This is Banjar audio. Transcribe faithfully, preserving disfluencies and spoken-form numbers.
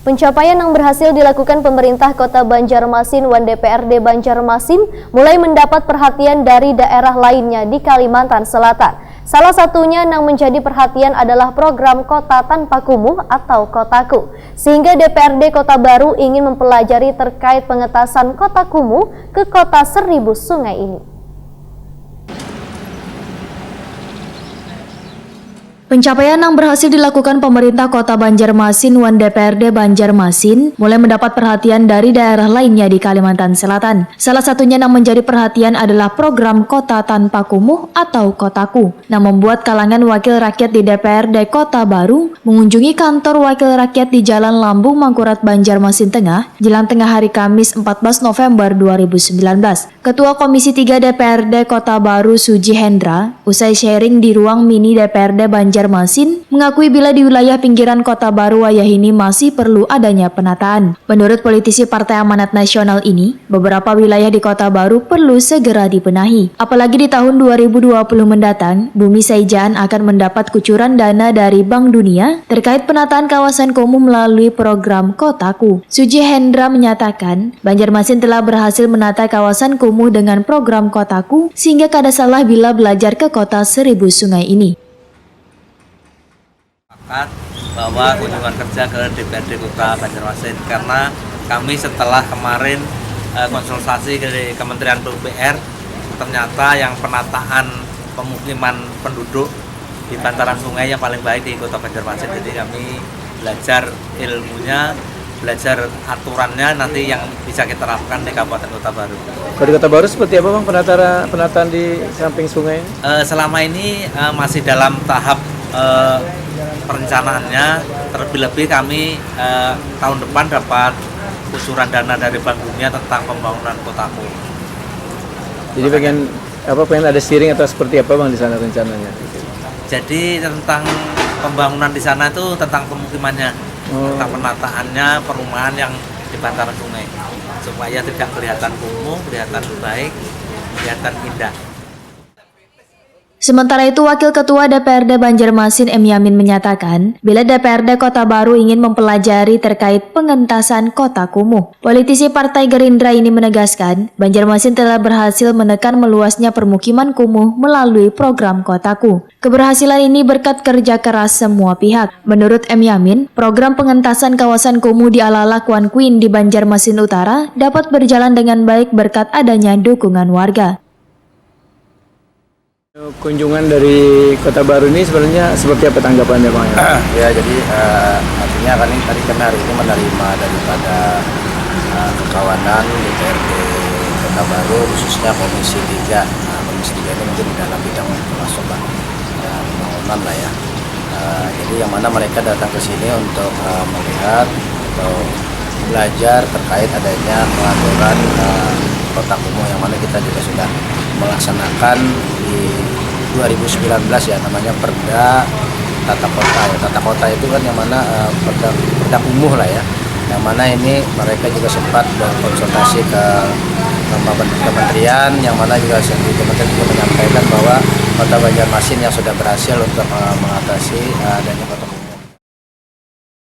Pencapaian yang berhasil dilakukan pemerintah Kota Banjarmasin wan D P R D Banjarmasin mulai mendapat perhatian dari daerah lainnya di Kalimantan Selatan. Salah satunya yang menjadi perhatian adalah program Kota Tanpa Kumuh atau Kotaku, sehingga D P R D Kota Baru ingin mempelajari terkait pengetasan kota kumuh ke kota seribu sungai ini. Pencapaian yang berhasil dilakukan pemerintah Kota Banjarmasin wan D P R D Banjarmasin mulai mendapat perhatian dari daerah lainnya di Kalimantan Selatan. Salah satunya yang menjadi perhatian adalah program Kota Tanpa Kumuh atau Kotaku, yang membuat kalangan wakil rakyat di D P R D Kota Baru mengunjungi kantor wakil rakyat di Jalan Lambung Mangkurat Banjarmasin Tengah, jelang tengah hari Kamis empat belas November dua ribu sembilan belas. Ketua Komisi tiga D P R D Kota Baru Suji Hendra, usai sharing di ruang mini D P R D Banjarmasin, mengakui bila di wilayah pinggiran Kota Baru wayahini masih perlu adanya penataan. Menurut politisi Partai Amanat Nasional ini, beberapa wilayah di Kota Baru perlu segera dibenahi. Apalagi di tahun dua ribu dua puluh mendatang, Bumi Saijaan akan mendapat kucuran dana dari Bank Dunia terkait penataan kawasan kumuh melalui program Kotaku. Suji Hendra menyatakan, Banjarmasin telah berhasil menata kawasan kumuh dengan program Kotaku, sehingga kada salah bila belajar ke kota seribu sungai ini. Sepakat bahwa kunjungan kerja ke D P R D Kota Banjarmasin, karena kami setelah kemarin eh, konsultasi ke Kementerian P U P R, ternyata yang penataan pemukiman penduduk di bantaran sungai yang paling baik di Kota Banjarmasin. Jadi kami belajar ilmunya, belajar aturannya nanti yang bisa kita terapkan di Kabupaten Kota Baru. Kalau di Kota Baru seperti apa, Bang, penatara, penataan di samping sungai? Eh, selama ini eh, masih dalam tahap eh, perencanaannya, terlebih-lebih kami eh, tahun depan dapat kucuran dana dari Bank Dunia tentang pembangunan Kotaku. Jadi pengen apa, pengen ada steering atau seperti apa, Bang, di sana rencananya? Jadi tentang pembangunan di sana itu tentang pemukimannya, oh, tentang penataannya perumahan yang di bantaran sungai, supaya tidak kelihatan kumuh, kelihatan baik, kelihatan indah. Sementara itu, Wakil Ketua D P R D Banjarmasin M Yamin menyatakan, bila D P R D Kota Baru ingin mempelajari terkait pengentasan kota kumuh. Politisi Partai Gerindra ini menegaskan, Banjarmasin telah berhasil menekan meluasnya permukiman kumuh melalui program Kotaku. Keberhasilan ini berkat kerja keras semua pihak. Menurut M Yamin, program pengentasan kawasan kumuh di Alalak One Queen di Banjarmasin Utara dapat berjalan dengan baik berkat adanya dukungan warga. Kunjungan dari Kota Baru ini sebenarnya seperti apa tanggapannya, Bang? Ya, jadi uh, artinya kami tadi kami hari ini menerima daripada uh, kekawanan D P R D Kota Baru, khususnya Komisi tiga. Nah, Komisi tiga ini mungkin di dalam bidang masuk, Pak, uh, pembangunan lah ya. Uh, jadi yang mana mereka datang ke sini untuk uh, melihat atau belajar terkait adanya pengaturan uh, kota kumuh yang mana kita juga sudah melaksanakan di dua ribu sembilan belas ya, namanya Perda Tata Kota ya. Tata Kota itu kan yang mana uh, perda, perda kumuh lah ya, yang mana ini mereka juga sempat berkonsultasi ke kementerian, yang mana juga kementerian juga menyampaikan bahwa Kota Banjarmasin yang sudah berhasil untuk uh, mengatasi uh, adanya kota